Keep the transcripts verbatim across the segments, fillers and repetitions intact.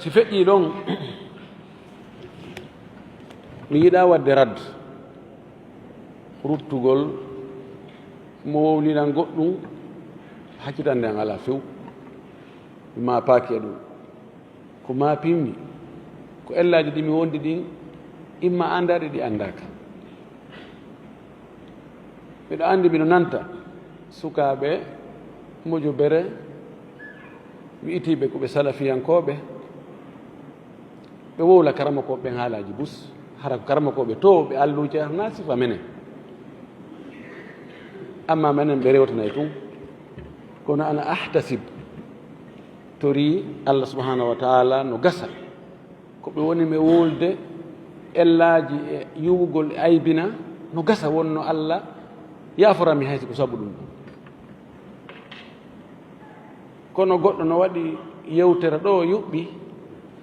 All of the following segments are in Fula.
Si feƴƴii ɗon, mi yiɗaa waɗde rad, ruttugol mo wowlinan goɗɗum, hakkitannde an alaa few. Mi maapaaki e ɗum. Ko maapinmi, ko ellaaji ɗi mi wondi ɗin, imma anndaaɗi ɗi anndaaka. Miɗo anndi miɗo nanta sukaaɓe mojobere wi'itiiɓe ko ɓe salafiyankooɓe, ɓe wowla karamokooɓe ɓen haalaaji bus, hara ko karamokooɓe toowɓe alluuje, hara na sifa menen. Amma menen ɓe rewtanay tun. Kono ana ahtasib, torii Allah subhanahu wa taala no gasa ko ɓe woni mi wowlude ellaaji e yuwugol e aybina, no gasa wonno Allah yaafora mi hay si ko sabu ɗum. Kono goɗɗo no waɗi yewtere ɗo yuɓɓi,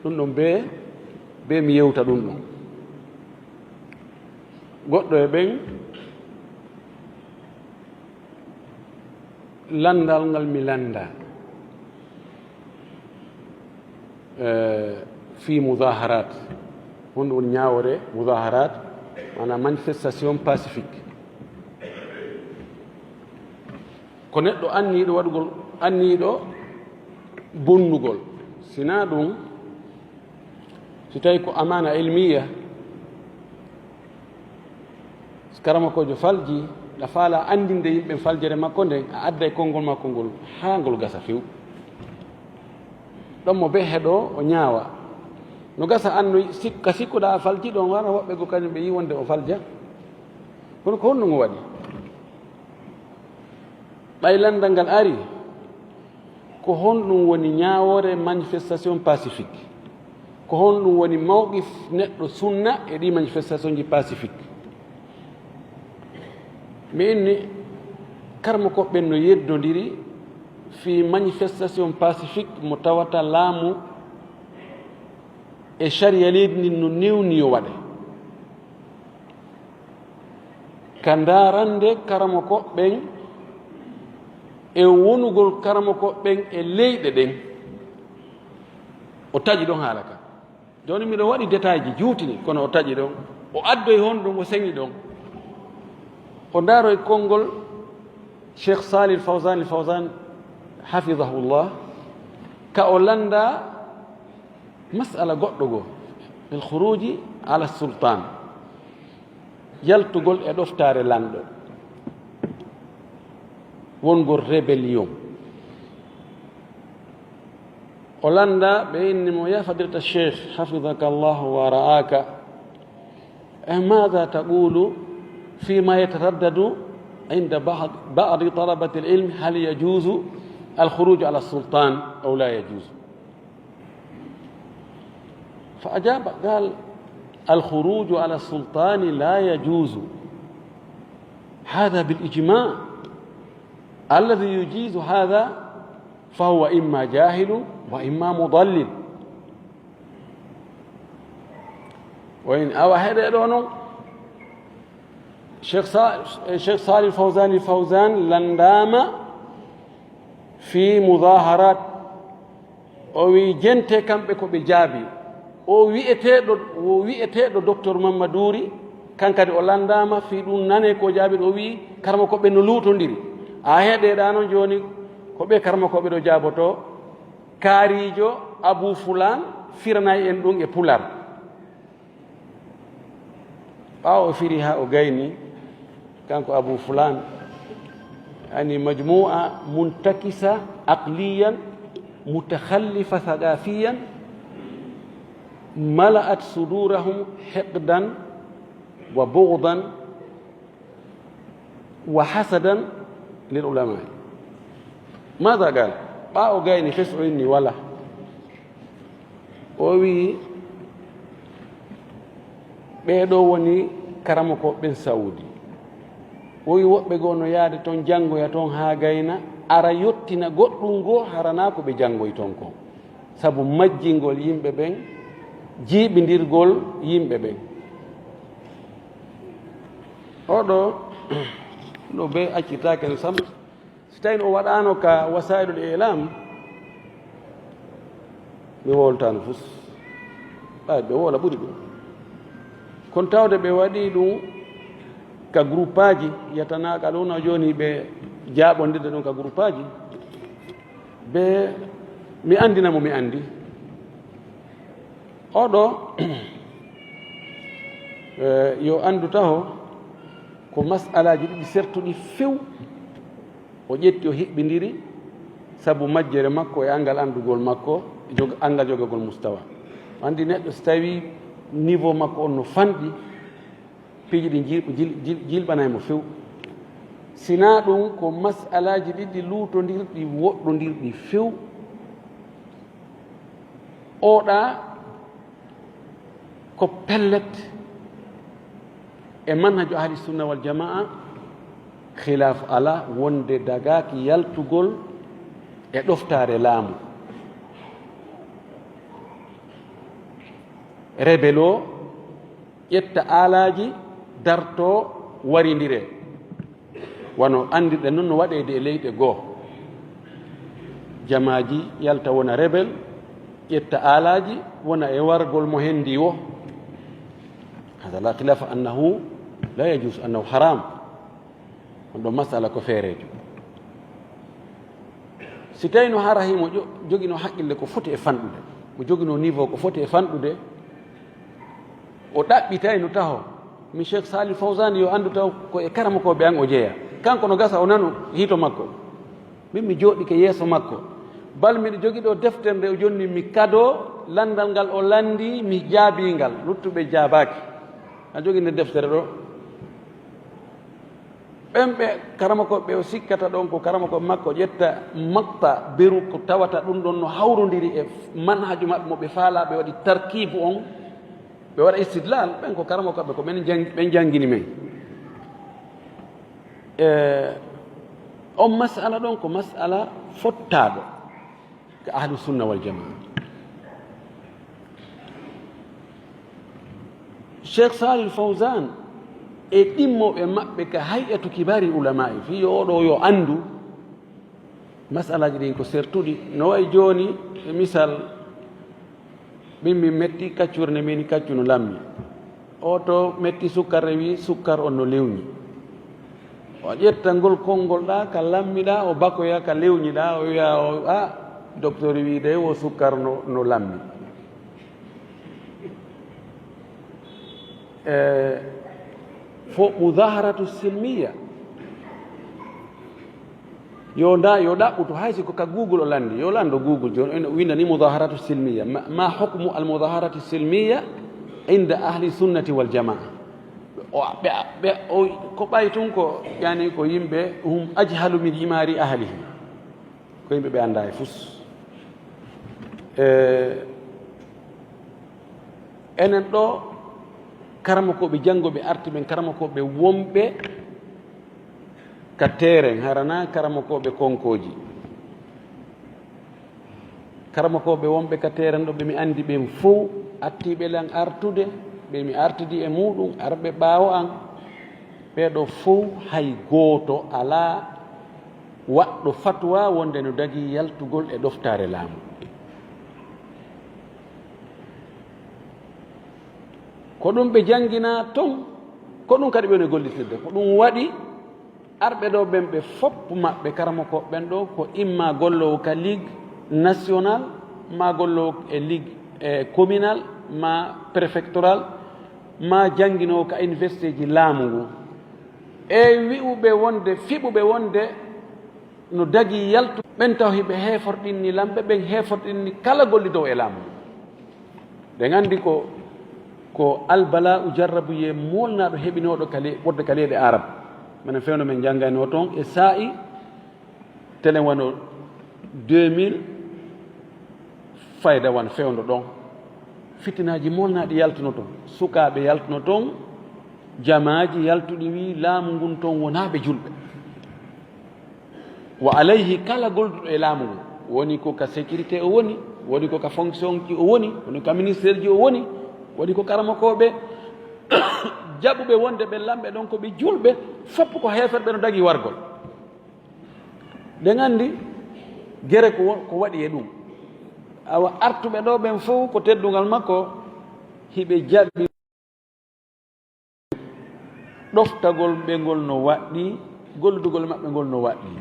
ɗum ɗon bee, bee mi yewta ɗum ɗon. Goɗɗo e ɓen lanndal ngal mi lannda, eh, fii mudaharat. Honɗum woni ñaawore mudaharat? Maanaam manifestation pacifique. Ko neɗɗo anniiɗo waɗugol, anniiɗo bonnugol. Sinaa ɗum, si tawi ko amaana ilmiya, si karamokoojo falji, ɗa faala anndinde yimɓe faljere makko nden, a adday konngol makko ngol haa ngol gasa few. Ɗon mo be heɗo o ñaawa. No gasa an no sik-, ka sikkuɗa a falji ɗon, wara woɓɓe go kañum ɓe yi wonde o falja. Kono ko honno ngo waɗi? Ɓay lanndal ngal ari, ko honɗum woni ñaawoore manifestation pacifique? Ko honɗum woni mawqif neɗɗo sunna e ɗi manifestation ji pacifique? Mi inni karamokooɓe ɓen no yeddondiri fii manifestation pacifique mo tawata laamu e sariya leydi ndin no newni yo waɗe. Ka ndaarande karamokooɓe ɓen e wonugol karamokooɓe ɓen e leyɗe ɗen, o taƴi ɗon haala ka. Jooni miɗo waɗi détail ji juutini, kono o taƴi ɗon. O addoyi honɗum, o seŋi ɗon. O ndaaroy konngol Cheikh Salih Fawzan, Fawzan, hafidahullah, ka o lannda masala goɗɗo goo, el khuruji ala sultan, yaltugol e ɗoftaare lanɗo, wongol rébellion. O lannda ɓe inni mo, ya fadilata cheikh, hafidaka Allahu wa ra'aka, eh, maada taqulu fima yataraddadu inda ba'd, ba'di talabati al-ilm, hal yajuzu al-khuruju ala sultan aw la yajuzu? Fa ajaba, qal, al-khuruju ala sultani la yajuzu. Hada bil ijma. Alladhi yujizu hada fahuwa imma jahilun wa imma mudallil. O inni, awa heɗe ɗo non, Cheikh Sa-, Cheikh Salih Fawzani Fawzan lanndaama fii mudaharat. O wi'i, jente kamɓe ko ɓe jaabi. O wi'eteeɗo, o wi'eteeɗo Docteur Mammadouri, kan kadi o lanndaama fii ɗum, nane ko jaabi ɗo, o wi'i, karamokooɓe no luutondiri. A heɗe ɗa non jooni, ko ɓe karamokooɓe ɗo jaaboto, kaarijo Abu Fulan, firanay en ɗum e Pular. Ɓaawo o firi haa o gayni, kanko Abu Fulan, ani majmu'a muntakisa aqliyan, mutakhallifa thaqafiyan, mala'at sudurahum hiqdan wa bughdan wa hasadan lil ulama. Maada qal? Ɓaawo gayni fes o inni wala. O wi'i, ɓee ɗoo woni karamokooɓe ɓen Sawudi. O wi'i, woɓɓe goo no yaade ton janngoya ton haa gayna, ara yottina goɗɗum goo, hara naa ko ɓe janngoy ton kon. Sabu majjingol yimɓe ɓen, jiiɓindirgol yimɓe ɓen. Oo ɗoo, ɗo bee accitaake no sam. Si tawii o waɗaano ka wasaa'ilul i'laam, Ɓe wowlataano fus. Ɓay ɓe wowla ɓuri ɗum. Kono tawde ɓe waɗi ɗum ka gruppaaji, yatanaaqa ɗum no jooni ɓe jaaɓondirde ɗum ka gruppaaji. Ɓe, mi anndina mo mi anndi. Oɗo, eh, yo anndu taho ko masalaaji ɗiɗi sertuɗi few. O ƴetti, o hiɓɓindiri sabu majjere makko e anngal anndugol makko, jog-, anngal jogagol mustawa. Anndi neɗɗo so tawi niveau makko on no fanɗi, piiji ɗi jil-, jil-, jil-, jilɓanay mo few. Sinaa ɗum ko masalaaji ɗiɗi luutondirɗi, woɗɗondirɗi few. Oɗa ko pellet e manhaju ahli sunna wal jamaa, khilaf ala wonde dagaaki yaltugol e ɗoftaare laamu. Rebel o ƴetta aalaaji, darto, warindire. Wano anndirɗen non no waɗeede e leyɗe goo. Jamaaji yalta wona rebel, ƴetta aalaaji, wona e wargol mo hendi wo. Hada la khilafa annahu la yajuz, annahu haram. On ɗon masala ko feereejo. Si tawi no hara himo jo-, jogino haqqille ko foti e fanɗude, mo jogino niveau ko foti e fanɗude, o ɗaɓɓitayno taho, mi Cheikh Salih Fawzan yo anndu taw ko e karamokooɓe an o jeya. Kanko no gasa o nanu hito makko. Min mi jooɗike yeeso makko. Bal miɗo jogi ɗo deftere nde o jonni mi kado, lanndal ngal o lanndi, mi jaabii ngal. Luttuɓe jaabaaki. A jogi nde deftere ɗo. Ɓen ɓe karamokooɓe o sikkata ɗon ko karamokooɓe makko, ƴetta makta beru ko tawata ɗum ɗon no hawrondiri e manhaju maɓɓe mo ɓe faalaa, ɓe waɗi tarkibu on, ɓe waɗa istidlal, ɓen ko karamokooɓe, ko ɓen jang-, ɓen janngini men. E, on masala ɗon ko masala fottaaɗo ka ahlu sunna wal jamaa. Cheikh Salih Fawzan e ɗimmoɓe maɓɓe ka hay'atu kibari ulama'i, fii yo oɗo yo anndu masalaaji ɗin ko sertuɗi. No wayi jooni, e misal, min, min metti kaccure nde min kaccu no lammi. O to metti sukkar, rewi sukkar on no lewñi. O ƴetta ngol konngol ɗa ka lammiɗa, o bakoya ka lewñiɗa, o wiya, o, a, docteur wi de wo sukkar no, no lammi. E, fo mudaharatu silmiya. Yo nda, yo ɗaɓɓutu, hay si ko ka Google o lanndi, yo lanndo Google, jooni ene winndani mudaharatu silmiya. Ma, ma hukmu al mudaharatu silmiya inda ahli sunnati wal jamaa? O, ɓe, ɓe, o, ko ɓay tun ko, yani ko yimɓe, hum ajhalu min himari ahlihi. Ko yimɓe ɓe annda e fus. E, enen ɗo, karamokooɓe janngooɓe arti ɓen, karamokooɓe wonɓe ka teeren, harana karamokooɓe konkooji. Karamokooɓe wonɓe ka teeren ɗo, ɓe mi anndi ɓen fow, attiiɓe lan artude, ɓe mi artidi e muuɗum, arɓe ɓaawo an, ɓee ɗo fow hay gooto alaa waɗɗo fatwa wonde no dagii yaltugol e ɗoftaare laamu. Ko ɗum ɓe jannginaa ton, ko ɗum kadi ɓe woni gollitirde. Ko ɗum waɗi arɓe ɗo ɓen ɓe fof maɓɓe, karamoko ɓen ɗo, ko imma golloowo ka ligue national, ma golloowo e ligue, e communal, ma préfectoral, ma jannginoowo ka université ji laamu ngu. E wi'uɓe wonde, fiɓuɓe wonde no dagii yaltu, ɓen taw hiɓe heeforɗinni lamɓe, ɓen heeforɗinni kala gollidowo e laamu ngu. Ɗen anndi ko, ko albala'u, jarrabuyee moolnaaɗo heɓinooɗo ka le-, wonde ka leyɗe Arab. Minen fewndo min njanngaynoo toon e saa'i, telen wano deux mille, fayda wan fewndo ɗon. Fitinaaji moolnaaɗi yaltuno toon. Sukaaɓe yaltuno toon, jamaaji yaltuɗi wi laamu ngun toon wonaa ɓe julɓe. Wa alayhi, kala golduɗo e laamu ngu, woni ko ka sécurité o woni, woni ko ka fonction ji o woni, woni ko ka ministère ji o woni, woni ko karamokooɓe jaɓuɓe wonde ɓe lamɓe ɗon ko ɓe julɓe, fof ko heeferɓe no dagii wargol. Ɗen anndi gere ko wo-, ko waɗi e ɗum. Awa artuɓe ɗo ɓen fof ko teddungal makko, hiɓe jaɓi ɗoftagol ɓe ngol no waɗɗi, golludugol maɓɓe ngol no waɗɗi.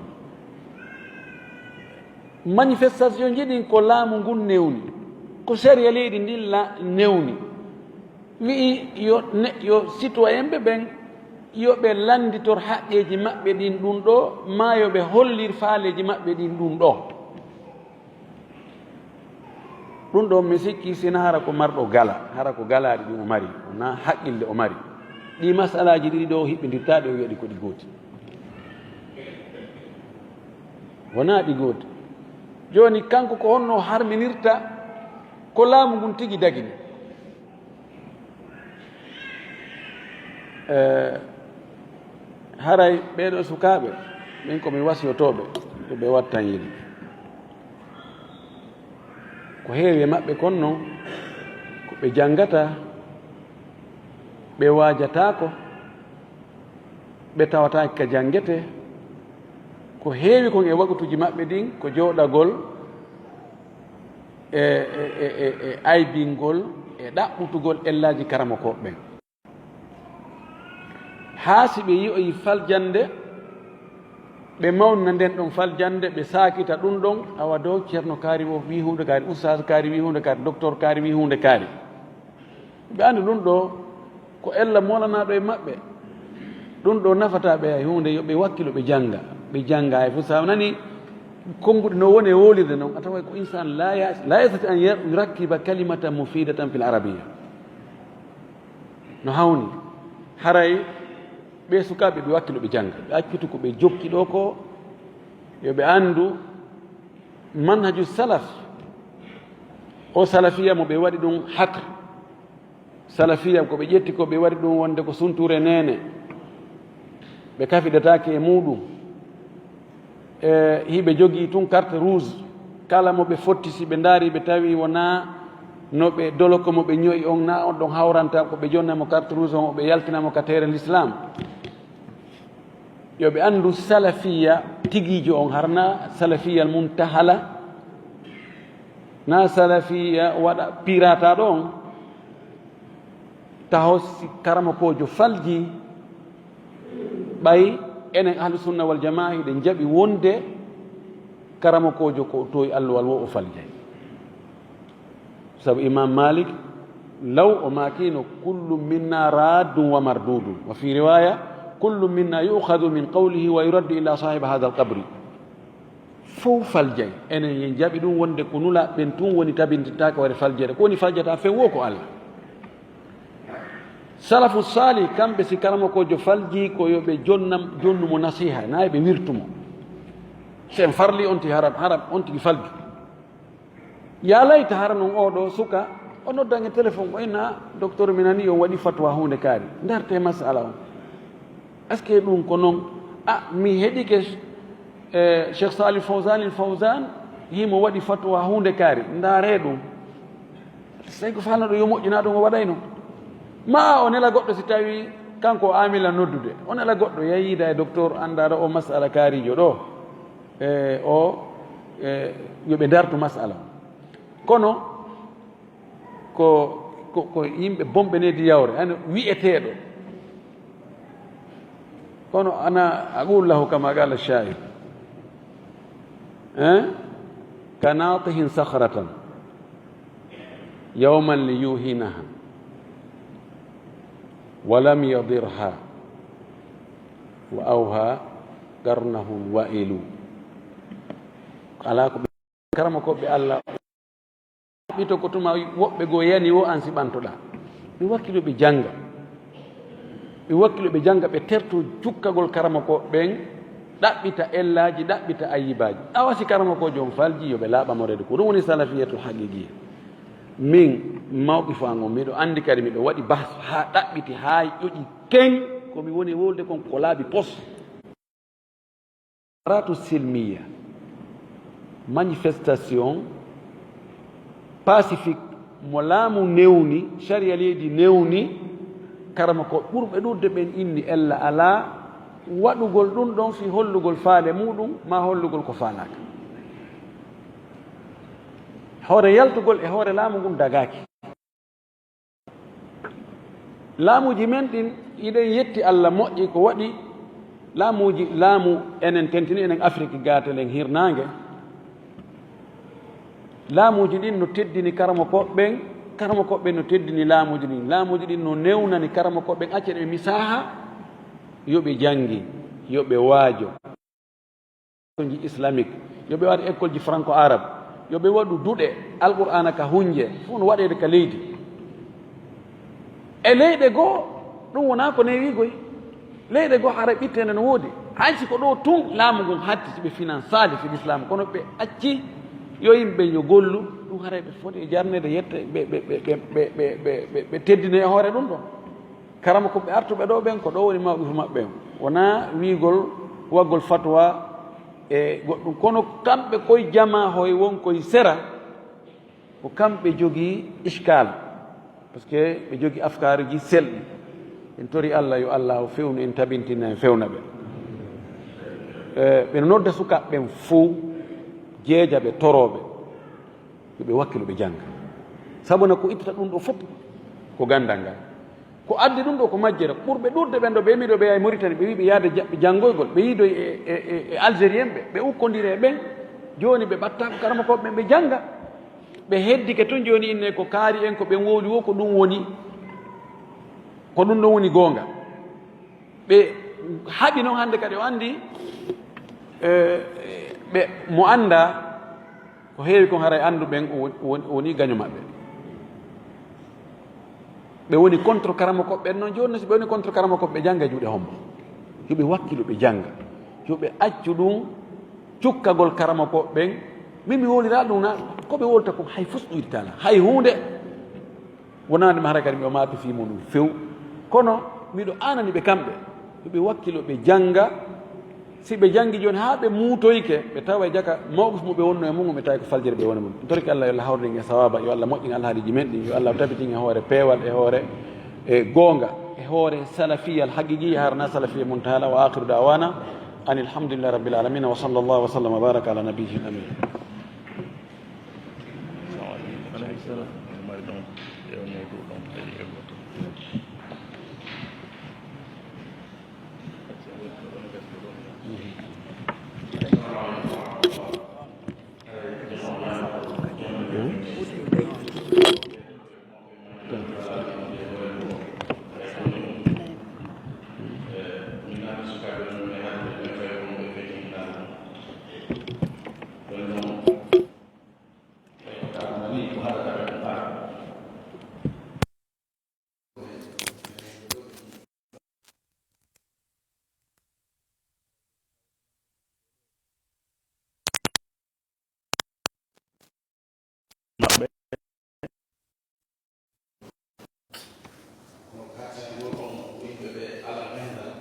Manifestation ji ɗin ko laamu ngun newni, ko sariya leydi ndin la newni. Wi'i yo ne, yo citoyen ɓe ɓen, yo ɓe lannditor haqqeeji maɓɓe ɗin ɗun ɗo, maa yo ɓe hollir faaleeji maɓɓe ɗin ɗun ɗo. Ɗun ɗo mi sikki sina hara ko marɗo gala, hara ko galaaɗi ɗin o mari, wonaa haqqille o mari. Ɗi masalaaji ɗiɗi ɗo hiɓɓindirtaaɗi o wi'a ɗi ko ɗi gooti. Wonaa ɗi gooti. Jooni kanko ko honno harminirta ko laamu ngun tigi dagini? Eh, haray ɓee ɗoo sukaaɓe, min ko mi wasiyotoo ɓe, ko ɓe wattan yeli. Ko heewi e maɓɓe kon non, ko ɓe janngata, ɓe waajataako, ɓe tawataake ka janngetee. Ko heewi kon e wagutuuji maɓɓe ɗin, ko jooɗagol e, e, e, e, e aybingol e ɗaɓɓutugol ellaaji karamokooɓe ɓen. Haa si ɓe yi'oyi faljannde, ɓe mawnina nden ɗon faljannde, ɓe saakita ɗun ɗon, awa do Ceerno kaari wo wi'i huunde kaari, Ustaas kaari wi'i huunde kaari, Doktor kaari wi'i huunde kaari. Ɓe anndi ɗun ɗo ko ella moolanaaɗo e maɓɓe. Ɗun ɗo nafataa ɓe hay huunde, yo ɓe wakkilo ɓe jannga. Ɓe jannga hay fof, so a nani konnguɗi no woni e wowlirde non, a taway ko insaan la ya-, la yastati an yar-, yurakkiba kalimatan mufidatan fil arabiyya. No hawni. Haray ɓee sukaaɓe ɓe wakkilo ɓe jannga. Ɓe accutu ko ɓe jokki ɗo ko, yo ɓe anndu manhaju salaf. O salafiya mo ɓe waɗi ɗun hakr. Salafiya ko ɓe ƴetti ko ɓe waɗi ɗun wonde ko suntuure neene. Ɓe kafidataake e muuɗum. E, hiɓe jogii tun carte rouge. Kala mo ɓe fotti, si ɓe ndaari, ɓe tawi wonaa no ɓe doloko mo ɓe ño'i on, na on ɗon hawranta ko ɓe jonna mo carte rouge on, ɓe yaltina mo ka teere l'islam. Yo ɓe anndu salafiya tigiijo on, harna salafiyal muntahala, na salafiya waɗa pirata ɗo on. Taho si karamokoojo falji, ɓay enen ahlu sunna wal jamaa hiɗen jaɓi wonde karamokoojo ko toy alluwal wo o faljay. Sabu Imam Malik, law o maakino, "Kullu minna raddun wa mardudun." Wa fi riwaya, "Kullu minna yu'khadhu min qawlihi wa yuraddu illa sahiba hadha al-qabri." Fow faljay. Enen en jaɓi ɗum wonde ko nulaaɓe ɓen tun woni tabintintaake waɗde faljeede. Ko woni faljata few wo ko Allah. Salafu salih, kamɓe si karamokoojo falji ko yo ɓe jonnam, jonnu mo nasiha, na yo ɓe wirtu mo. Si en farli on ti haram, haram, on tigi falju. Ya layta hara non oo ɗoo suka, o noddan e téléphone, o inna, "Docteur, mi nani on waɗi fatwa huunde kaari. Ndarte masala on. Est-ce que ɗum ko non? Ah, mi heɗike, eh, Cheikh Salih Fawzan il Fawzan, himo waɗi fatwa huunde kaari. Ndaare ɗum." Sey ko faalno ɗo yo moƴƴu, na ɗum o waɗayno. Ma o nela goɗɗo si tawi kanko o amila noddude. O nela goɗɗo, ya yiida e docteur, annda ɗo o masala kaarijo ɗo. E o, e yo ɓe dartu masala. Kono ko, ko, ko yimɓe bonɓe nehdi yawre, hani wi'eteeɗo. Kono ana aqulu lahu kama qala sha'ir. Eh? Ka natihin sakhratan yawman li yuhinaha wa lam yadirha wa awha qarnahu wa'ilu. Ala ko ɓe, karamokooɓe Allah ɓito ko tuma woɓɓe goo yani wo an si ɓantoɗaa. Ɓe wakkilo ɓe jannga. Ɓe wakkilo ɓe jannga, ɓe terto cukkagol karamokooɓe ɓen, ɗaɓɓita ellaaji, ɗaɓɓita ayyibaaji. Awa si karamokoojo on falji, yo ɓe laaɓa mo reedu. Ko ɗum woni salafiyatul haqiqiyya. Min, mawqifu an on, miɗo anndi kadi miɗo waɗi bahs haa ɗaɓɓiti, haa ƴoƴi ken, ko mi woni wolde kon ko laabi pos. Haratu silmiya, manifestation pacifique mo laamu newni, sharia leydi newni, karama ko ɓurɓe ɗuuɗde ɓen inni ella alaa waɗugol ɗum ɗon fii hollugol faale muuɗum maa hollugol ko faalaaka. Hoore yaltugol e hoore laamu ngun dagaaki. Laamuuji men ɗin, iɗen yetti Allah moƴƴi ko waɗi laamuuji, laamu enen tentini enen Afrik gaatel en hirnaange. Laamuuji ɗin no teddini karamokooɓe ɓen, karamokooɓe ɓen no teddini laamuuji ɗin. Laamuuji ɗin no newnani karamokooɓe ɓen, acca ɓe misaaha, yo ɓe janngi, yo ɓe waajo. École ji islamique, yo ɓe waɗ école ji franco arabe, yo ɓe waɗu duɗe alqur'aana ka hunje, fof no waɗeede ka leydi. E leyɗe goo, ɗum wonaa ko newiigoy. Leyɗe goo, hara ɓitteende no woodi. Hay si ko ɗoo tun laamu ngun hatti, si ɓe finansaali fi l'islam, kono ɓe acci yo yimɓe yo gollu, ɗum haray ɓe foti e jarneede yette, ɓe, ɓe, ɓe teddine e hoore ɗum ɗon. Karamokooɓe artuɓe ɗoo ɓen, ko ɗoo woni mawqifu maɓɓe on. Wonaa wiigol, waggol fatwa e goɗɗum. Kono kamɓe koye jamaa hoye won koye sera, ko kamɓe jogii iskal. Parce que ɓe jogii afkaaruuji selɗi. En tori Allah, yo Allah o fewnu en, tabintina en, fewna ɓe. Eh, ɓe no nodda sukaaɓe ɓen fow, jeeja ɓe, toroo ɓe, yo ɓe wakkilo ɓe jannga. Sabuna ko ittata ɗum ɗoo fof ko ganndal ngal. Ko addi ɗum ɗoo ko majjere. Ɓurɓe ɗuuɗde ɓen ɗoo, ɓe miɗo ɓeya e Mauritanie, ɓe wi ɓe yaade ja-, janngoygol, ɓe yiidoy e, e, e, e Algérien ɓe, ɓe ukkondirii e ɓen. Jooni ɓe ɓattaako karamokooɓe ɓen, ɓe jannga. Ɓe heddike tun jooni, inne ko kaari en, ko ɓen wowli woo, ko ɗum woni, ko ɗum ɗon woni goonga. Ɓe haɓi noon hannde kadi o anndi, eh, ɓe mo anndaa, ko heewi kon haray anndu ɓen o woni, o woni, o woni gaño maɓɓe. Ɓe woni contre karamokooɓe ɓen noon. Jooni, si ɓe woni contre karamokooɓe, ɓe jannga e juuɗe hombo? Yo ɓe wakkilo, ɓe jannga. Yo ɓe accu ɗum cukkagol karamokooɓe ɓen. Min mi wowliraa ɗum na, ko ɓe wowlta kon hay fus ɗoytaala, hay huunde. Wonaande ma hara kadi miɗo maaki fii mun few. Kono miɗo aanani ɓe kamɓe, yo ɓe wakkilo, ɓe jannga. Si ɓe janngi jooni haa ɓe muutoyke, ɓe tawa e jaka mawqif mo ɓe wonno e mun, ɓe tawi ko faljere ɓe woni mun. En torike Allah yo Allah hawrin en e sawaaba, yo Allah moƴƴin alhaaliiji men ɗin, yo Allah tabitin e hoore peewal, e hoore, e goonga, e hoore salafiyal haqiqi, harna salafiyal muntahala. Wa akhiru da'wana anil hamdulillahi rabbil alamin. Wa sallallahu wa sallam wa baraka ala nabiyyil amin. Maɓɓe. Kono kartangol on yimɓe ɓe ala ganndal,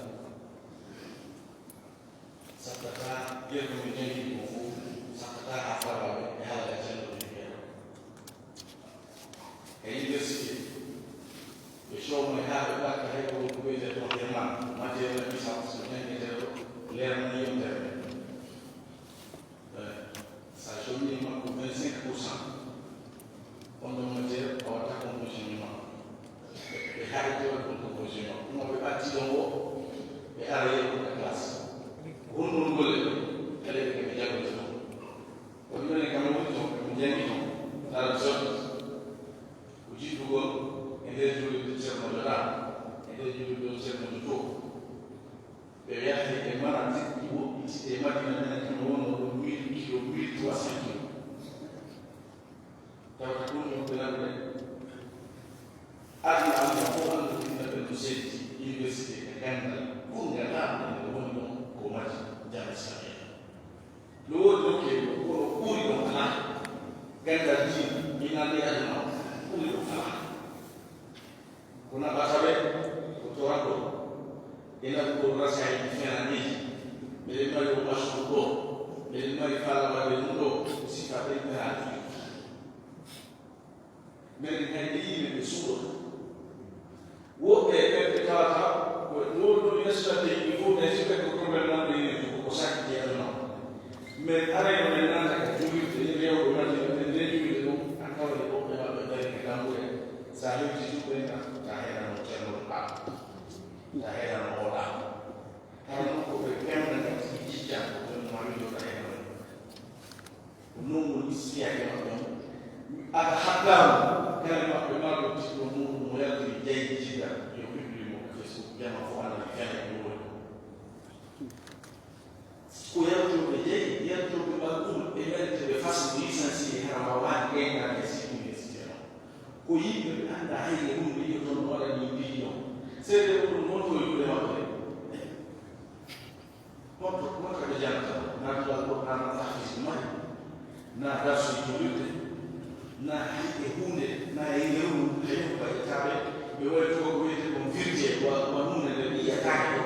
sakkata ƴeew mo janngini kon fof, sakkata haa fawaɓe e haala e cenndo e jeeɗo. E université, ɓe coomay haa ɓe ɓakka hay ko woni ko wiyetee troisième an, matière na puissance ko janngeteeɗo, leerna yontere. Eh, so a cooñii makko vingt-cinq pour cent, on ɗon matière a waɗataa composition e makko. Ɓe haɗi waɗi ɗum composition e makko. Ɗum ɓe ɓatti ɗon o, ɓe ara yeru ka classe. Ko honɗum golle ɗum? Kala ɓe ɓe janngoto ɗum. Ko ɗum ɗon e kam woni toon, ɓe janngi toon. Dara sotti. Ko jiddugol e nder juulirde Ceerno Joɗa, e nder juulirde Ceerno Joɗo. Ɓe yahi e manatikji woɗɗitiiɗi e Madina, minen kam wonnoo ɗo mille kilo, mille trois cents kilo. Tawata ɗum ɗon ɓe landude. Aduna Allah fof anndu ɓe no selli, université e ganndal, ɓurngal laaɓngal ngal woni ɗon ko Madina, Jaami'a Islamiyya. No woodi nokkeeli ɗo, kono ɓuri ɗon alaa. Ganndal diina, mi nani aduna o, ɓuri ɗon alaa. Ko naɓata ɓe, ko torat ɗo. E naɓugol rasaaji fenaneeji. Meɗen mari o machine ɗo. Meɗen mari faalawaade ɗum ɗo. Sifa ɗen fenaneeji. Meɗen hay ɓe yimɓe ɓe suuɗo. Woɓɓe e ɓen ɓe tawata ko ɗo ɗo yeeso ladde yimɓe fof, mais si ɓe ko problème wonde yimɓe fof ko sakki e aduna o. Mais arayno men naata ka juulirde, yimɓe yawɓe Madina, ɓe nde juulirde ɗum, Sa hewti juɓɓe na, ta heɗano Ceerno Ba, ta heɗano Oɗa. Hara noon ko ɓe pemna ngam tigi jijja, ko ɗum ma wiɗo ta heɗano. Ko noon woni siyaaji maɓɓe on. Ada haddaamu, kala maɓɓe marɗo jiɗɗo muɗum mo yaltiri jaydi jidda, yo publi mo ka Facebook, jama fof annda mi fena e ɗum woni. Ko yaltooɓe jeyi, yaltooɓe ɓalɗuɓe, ɓe yalti ɓe fasno licencié hara waawaani gaynaade e site université o. Ko yimɓe ɓe anndaa hay e huunde, yiɗo toon no waɗa nii mbiɗi ɗon. Seede ko ɗum honto e juuɗe maɓɓe. Honto, honto ɓe jannata? Na duwal Qur'aan, na tahfiz mari, na darsu e juulirde, na hay e huunde, na e yeru, hay ko ɓe ƴettaaɓe, ɓe waɗi ko ko wiyetee ko virgule, wa, wa huunde nde ɓe yiyataake ɗo.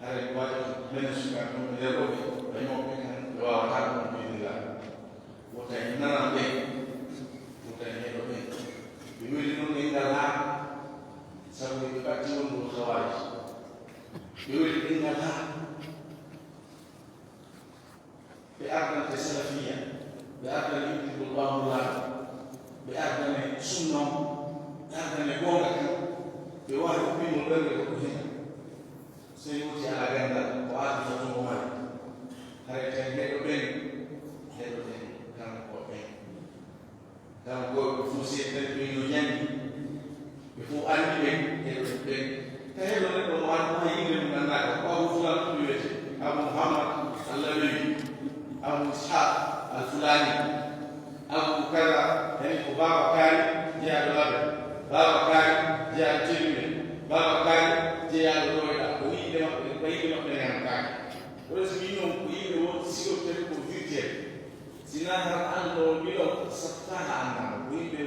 Haray ko waɗi menen sukaaɓe mum e nder ɗo ɓe, ɓay mawɓe ɓen kan ɓe waawataa ɗum bi'indiraa. Wota en nanan ɓen, wota en heɗo ɓen. Ɓe weli noon ɗemngal haa, sabu ɓe ɓatti wondude Hawaarij. Ɓe weli ɗemngal haa. Ɓe ardante salafiya, ɓe ardane yumtugol ɓaawo Nulaaɗo, ɓe ardane sunna on, ɓe ardane goonga kan, ɓe waawi ummingol ɓernde goɗɗo hina. So en woti alaa ganndal, ko aadi fatugo mari. Haray tan heɗo ɓen, heɗo ɓen, kanko ɓen. Kanko ɓe fof seeɗi tan ɓe no janngi. Ɓe fof anndi ɓen, heɗo ɓen. Ka heɗo neɗɗo mo anndu hay innde mum anndaaka, ko Abu Fulaan ɗum wiyete, Abu Muhammad Allawi, Abu Ishaq Al Fulani, Abu Kaza, yani ko Baaba Kaari jeyaaɗo Labe, Baaba Kaari jeyaaɗo Teddude, Baaba Kaari jeyaaɗo Ɗoyɗa. Ko ni innde maɓɓe, ko innde maɓɓe ne anndaaka. Ko ɗo so min noon ko yimɓe won siɗo tawi ko virtuel. Si naa hara annoo mbiɗo sattaha anndaano ko yimɓe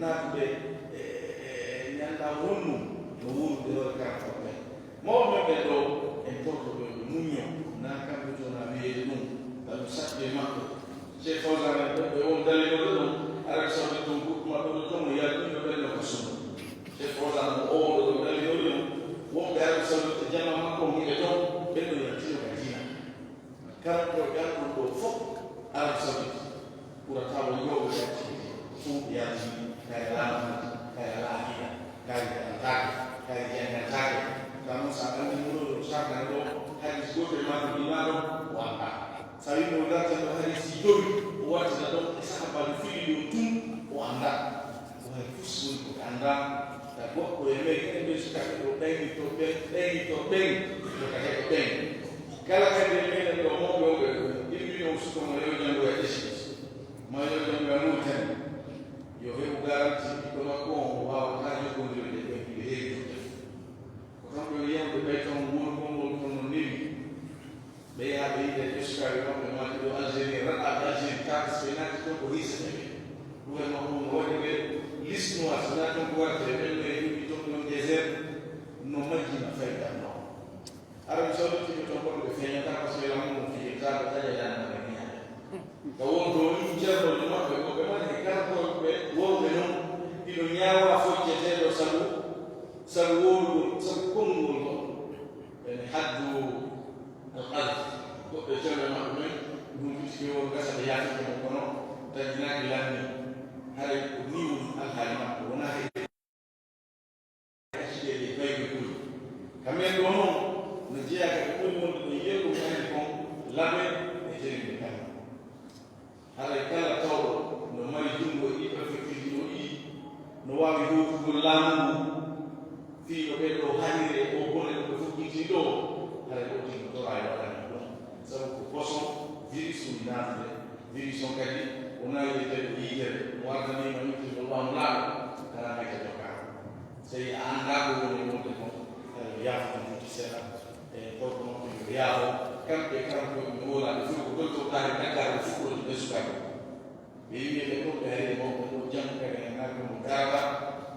naatuɓe e, e, e ñannda wonnum no wuurude hoore karam ko ɓen. Mawɓe men ɓen ɗo en torto ɓe ɓe muñño, naa kamɓe to na wiyeede ɗum, ka ɗum saɗde maɓɓe. Cheikh Fawzan en ɓe, ɓe won dalilode ɗum, Arabie Saoudite ɗum groupe maɓɓe ɗo toon, yalɗinɓe ɓen ɗo ka sunna. Cheikh Fawzan mo o ɗo ɗum dalilode ɗum, wonɓe Arabie Saoudite e jamaa makko on hiɓe toon, ɓen ɗo yaltino ka diina. Kala ko ƴamɗon ɗo fof, Arabie Saoudite ɓurata won yowɓe activité fof ɓe yalti, kay laamantaake, kay alaa aqiida, kay altaake, kay janngantaake. Ka noon so a anndi moɗo ɗo sarɗan ɗo, hadis gooto e maɗo ɗimaɗo, o annda. So a wimo dartan ɗo hadis si jowi, o wattina ɗon e sahabaɓe fili ɗo tun, o annda. Ko hay fus woni ko ɓe annda. Ka goɗɗo e men, en ɓe sukaaɓe ɗo, ɓeyni to ɓen, ɓeyni to ɓen, ko ka heɗo ɓen. Kala kadi e meɗen ɗo mawɓe wonɓe ɗo, immino o suka mo yo janngo e Égypte, ma yo janngo e Mauritanie, yo heɓu garanti ɓiɗɗo makko on o waawataa jokkondirde e ɓen, hiɓe heewi toon jafu. Ko tan ɓe wiyande ɓay toon woni konngol kono no newi. Ɓe yaha ɓe yiida e sukaaɓe maɓɓe ma ɗiɗo Algérie, raɗɗaaɓe Algérie, tawa so ɓe naati toon ko hiisata ɓe. Gouvernement mum no waɗi ɓe liste noire, so naati toon ko waɗata ɓe, ɓen ɓe yimɓe toon ɗon désert, no majjina fayda no. Arabie Saoudite ɓe toon kono ɓe feeñata, parce que lamu mum fijirta, ɓe taƴa dande maɓɓe ñaade. Ka won ɗo ɗum ceernoɓe maɓɓe, ko ɓe mari e gartooɓe worɓe noon, ino ñaawa focceteeɗo sabu, sabu wowlugol, sabu konngol ngol. Ene haddu alqadf, goɗɗo e ceerno maɓɓe men, ɗum fiti ɓe won gasa ɓe yaafike mo, kono taƴinaaki lanni. Haray ko nii woni alhaali maɓɓe, wonaa he accideede e bayɓe kuli. Ka men ɗo noon, no jeyaa ka ɓe ɓuri wonde ɗo yeru ko anndi kon, Labe e Teddude Kano. Haray kala tawɗo no mari junngo e ɗii préfectureji ɗo ɗiɗi, no waawi howtugol laamu ngu, fii no ɓee ɗo haɗiri e oo bone ɗo ɓe fokkiti ɗo, haray o tigi no toraa e waɗani ɗum. Sabu ko boson, virus woni naatude, virus on kadi wonaa wiyetee ko yitere, mo ardanii ma yimtirgol ɓaamu laaɓe, kala mayta jokkaama. So a anndaa ko woni wonde kon, haray yaafude juuti seeɗa. E gorko makko yo yaafo, kamɓe kanko ɓe wowlaaɓe fof ko docteur Tahir Dakar o fuɗɗoode ɓe sukaaɓe. Ɓe wiyeɓe ɗo ɓe ari e mawɓe ɗo, janngo kadi en naatno mo garata,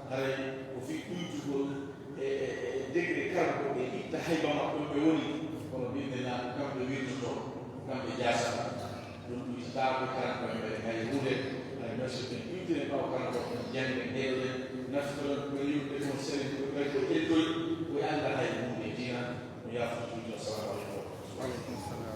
haray ko fii ɗuytugol e, e, e degré kanko ɓe itta hayba maɓɓe ɓe woni, kono bimɓe naatno kamɓe wirtotoo, kamɓe jaasata. Ɗum ɗuytataako e kalan ko en mbaɗi hay huunde, hay merci ɓen ɗuytinen ɓaawo kalan ko en jannge ndeeɗoɗen, naftoren ko yimɓe kon senen ko ɓe ko eltoy, ko annda hay huunde e diina, no yaafo juuti. Assalamu aleykum. Waaleykum salam.